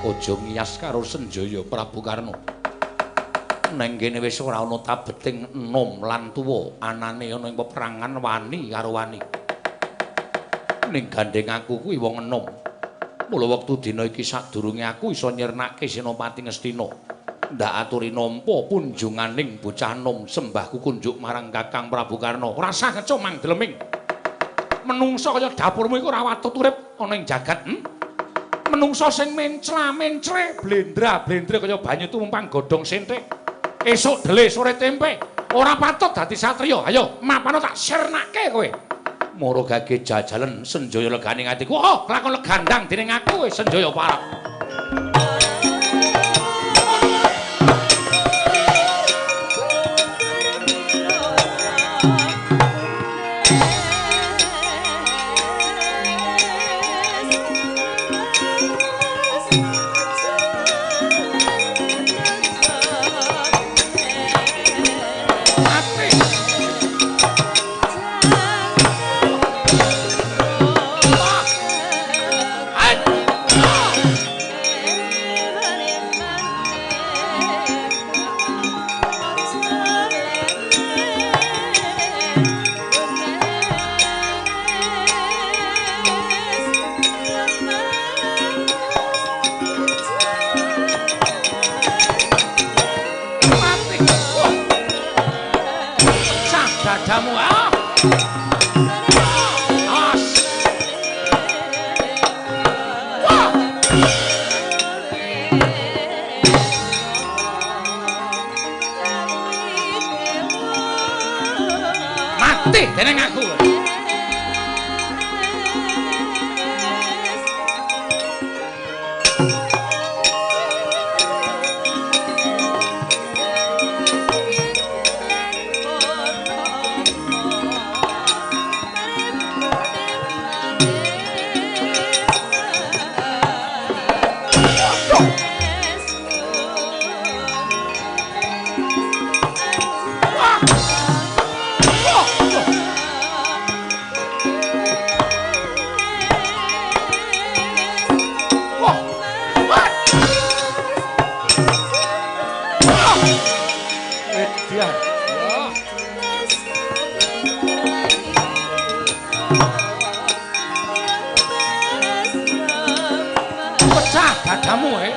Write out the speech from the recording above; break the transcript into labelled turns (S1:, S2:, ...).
S1: Aja ngiyas karo Senjaya Prabu Karna. Neng kene wis ora ana tabeting enom lan tuwa, anane ana ing peperangan wani karo wani. Ning gandheng aku kuwi wong enom. Mula wektu dina iki sadurunge aku iso nyirnake Senopati Ngastina. Ndak aturi nampa punjunganing bocah enom sembahku kunjuk marang Kakang Prabu Karna. Ora sah ngeco mang deleming. Menungsa kaya dapurmu iku ora watut urip ana ing jagat. Menungsa sing mencla-mencle, blendra-blendre kaya banyu tumpang godhong senthik. Esuk dele sore tempe, ora patut dadi satriya. Ayo, mapano tak sirnake kowe. Moro gage jajalen Senjaya legane atiku. Oh, lakon legandang dening aku Senjaya parek. Pecah dadamu, eh.